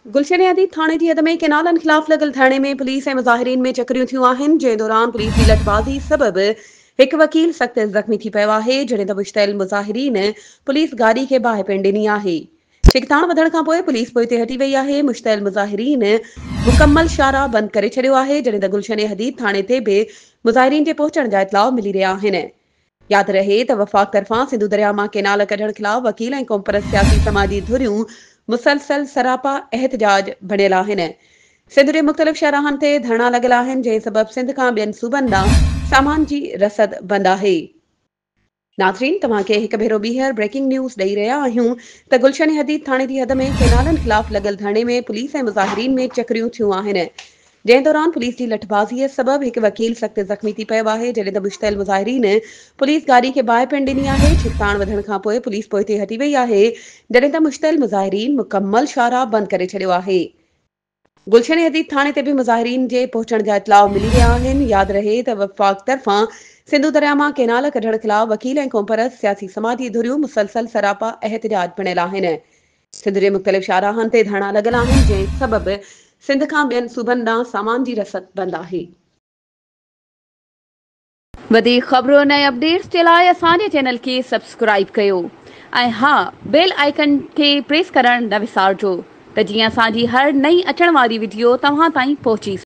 گلشن حديد ٿاڻي جي حد ۾ ڪئنالن خلاف لڳل ڌرڻي ۾ پوليس ۽ مظاهرين ۾ چڪريون ٿيون آهن، جنهن دوران پوليس جي لٺبازي سبب هڪ وڪيل سخت زخمي ٿي پيو آهي، جڏهن ته مشتعل مظاهرين پوليس گاڏي کي باهه پڻ ڏني آهي. ڇڪتاڻ وڌڻ کانپوء پوليس پوئتي هٽي وئي آهي، مشتعل مظاهرين مڪمل شاهراهه بند ڪري ڇڏيو آهي، جڏهن ته گلشن حديد ٿاڻي تي به مظاهرين جي پهچڻ جا اطلاع ملي رهيا آهن. ياد رهي ته وفاق طرفان سنڌو درياء مان ڪينال ڪڍڻ خلاف وڪيل ۽ قومپرست سياسي سماجي ڌريون مسلسل سراپا احتجاج بڻيل آهن. سنڌ جي مختلف شاهراهن تي ڌرڻا لڳل آهن جنهن سبب سنڌ کان ٻين صوبن ڏانهن سامان جي رسد بند آهي. ناظرين توهان کي هڪ ڀيرو ٻيهر بريڪنگ نيوز ڏئي رهيا آهيون ته گلشن حديد ٿاڻي جي حد ۾ ڪينالن خلاف لڳل ڌرڻي ۾ پوليس ۽ مظاهرين ۾ چڪريون ٿيون آهن جنهن دوران پوليس جي لٺبازيء سبب هڪ وڪيل سخت زخمي ٿي پيو آهي، جڏهن ته مشتعل مظاهرين پوليس گاڏي کي باهه پڻ ڏني آهي، ڇڪتاڻ وڌڻ کانپوء پوليس پوئتي هٽي وئي آهي، جڏهن ته مشتعل مظاهرين مڪمل شاهراهه بند ڪري ڇڏيو آهي. گلشن حديد ٿاڻي تي به مظاهرين جي پهچڻ جا اطلاع ملي رهيا آهن، ياد رهي ته وفاق طرفان سنڌو درياء مان ڪينال ڪڍڻ خلاف وڪيل ۽ قومپرست سياسي سماجي ڌريون مسلسل سراپا احتجاج بڻيل آهن. سنڌ جي مختلف شاهراهن تي ڌرڻا لڳل آهن، جنهن سبب سنڌ کان ٻين صوبن ڏانهن سامان جي رسد بند آهي. وڌيڪ خبرن ۽ اپڊيٽس جي لاء اسان جي چينل کي سبسڪرائيب ڪيو ۽ ها بيل آئيڪن کي پريس ڪرڻ نه وسارجو ته جيئن اسان جي هر نئين اچڻ واري وڊيو توهان تائين پهچي.